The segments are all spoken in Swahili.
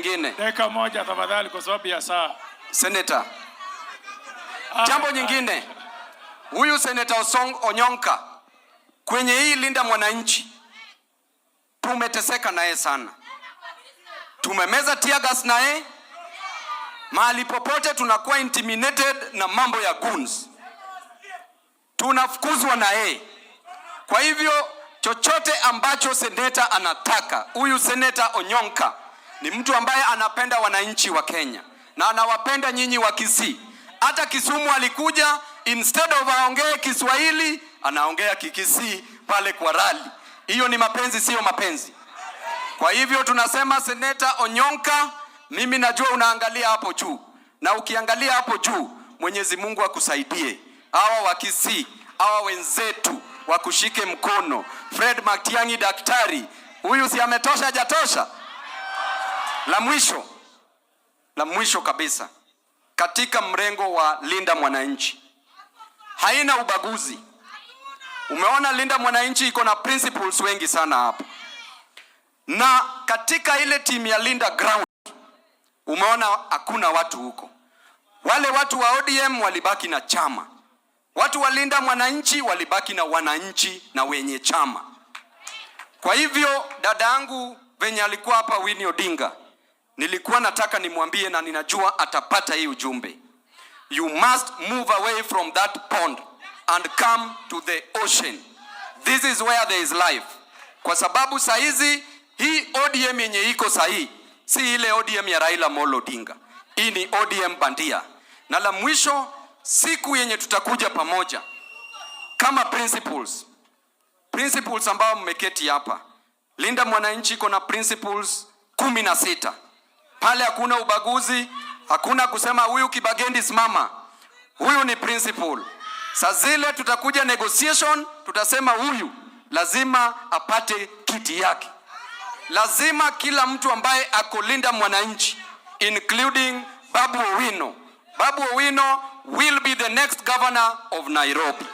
nyingine, Dakika moja tafadhali, kwa sababu ya saa. Senator, jambo nyingine, huyu Senator Osong Onyonka kwenye hii Linda Mwananchi tumeteseka naye sana, tumemeza tear gas naye mahali popote, tunakuwa intimidated na mambo ya goons, tunafukuzwa na yeye. Kwa hivyo chochote ambacho seneta anataka, huyu Seneta Onyonka ni mtu ambaye anapenda wananchi wa Kenya na anawapenda nyinyi wa Kisii. Hata Kisumu alikuja, instead of aongee Kiswahili anaongea Kikisii pale kwa rally. Hiyo ni mapenzi, siyo mapenzi? Kwa hivyo tunasema, Seneta Onyonka, mimi najua unaangalia hapo juu, na ukiangalia hapo juu, Mwenyezi Mungu akusaidie. Hawa wa Kisii, hawa wenzetu wakushike mkono. Fred Matiang'i, daktari huyu, si ametosha? Hajatosha? La mwisho kabisa, katika mrengo wa Linda Mwananchi haina ubaguzi. Umeona Linda Mwananchi iko na principals wengi sana hapa, na katika ile timu ya Linda Ground umeona hakuna watu huko. Wale watu wa ODM walibaki na chama, watu wa Linda Mwananchi walibaki na wananchi na wenye chama. Kwa hivyo dada yangu venye alikuwa hapa Winnie Odinga, nilikuwa nataka nimwambie na ninajua atapata hii ujumbe. You must move away from that pond and come to the ocean. This is where there is life. Kwa sababu saizi hii ODM yenye iko sahii si ile ODM ya Raila Amolo Odinga. Hii ni ODM bandia. Na la mwisho, siku yenye tutakuja pamoja kama principals ambao mmeketi hapa, Linda Mwananchi iko na principals 16. Pale hakuna ubaguzi, hakuna kusema huyu Kibagendi simama, huyu ni principal. Saa zile tutakuja negotiation, tutasema huyu lazima apate kiti yake. Lazima kila mtu ambaye ako Linda Mwananchi, including Babu Owino. Babu Owino will be the next governor of Nairobi.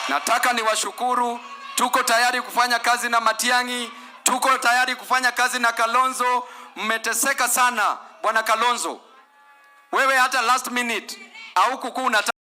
Nataka niwashukuru, tuko tayari kufanya kazi na Matiang'i, tuko tayari kufanya kazi na Kalonzo. Mmeteseka sana, Bwana Kalonzo, wewe hata last minute au kukuu unataka